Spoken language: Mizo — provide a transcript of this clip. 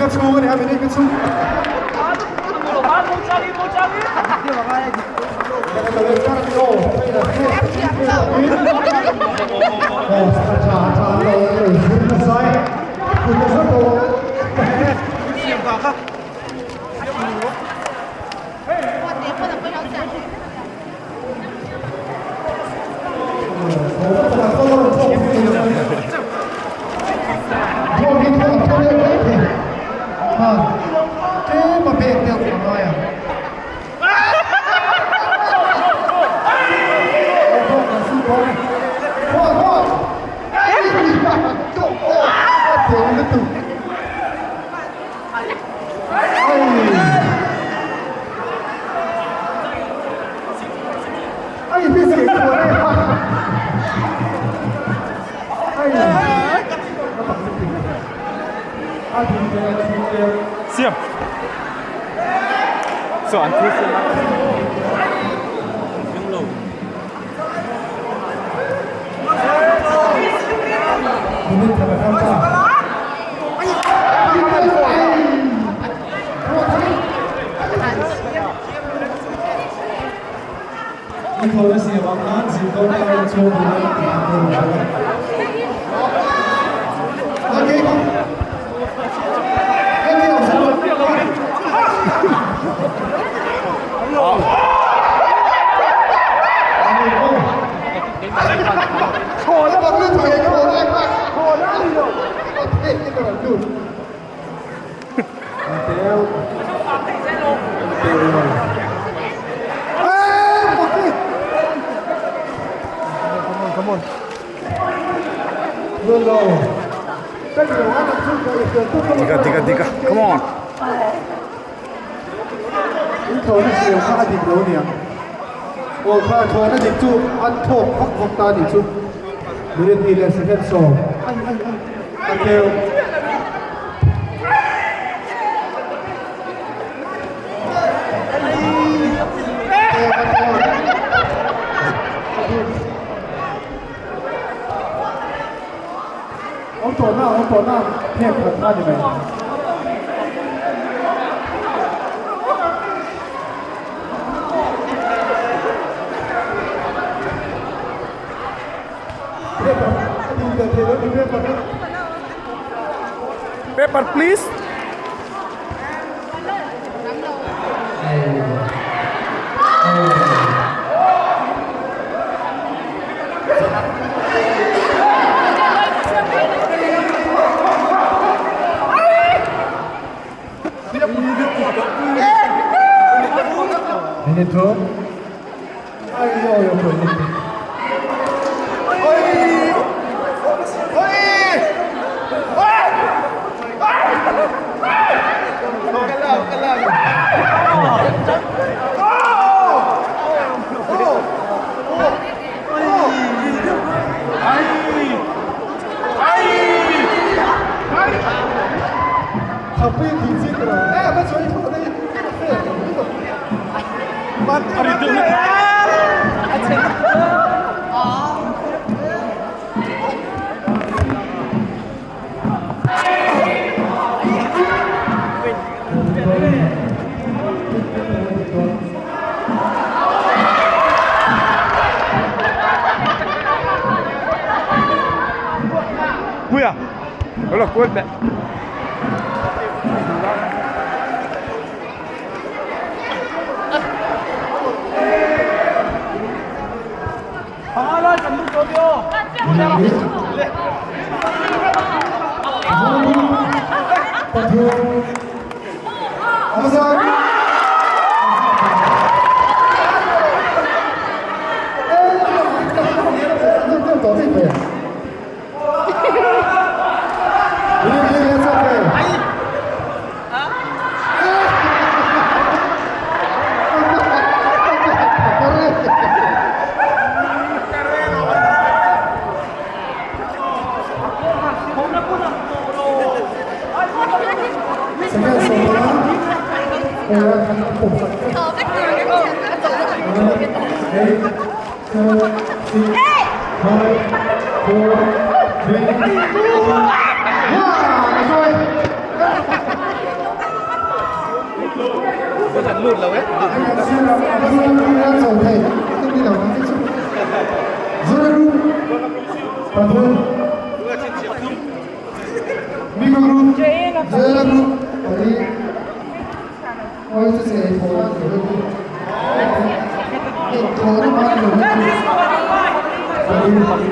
chhung a ni a, minute nga chhung. Siam. So an thil siam a. Dika dika dika come on. Paper please. Puia. Đó là quên mẹ. Zura group ina chho thei tum ni lo ang chu. Zura group pathum. Miko group, Joela group pali. Awi chu che ei thaw nan lo chu. Ei thaw na man lo chu. Pathum.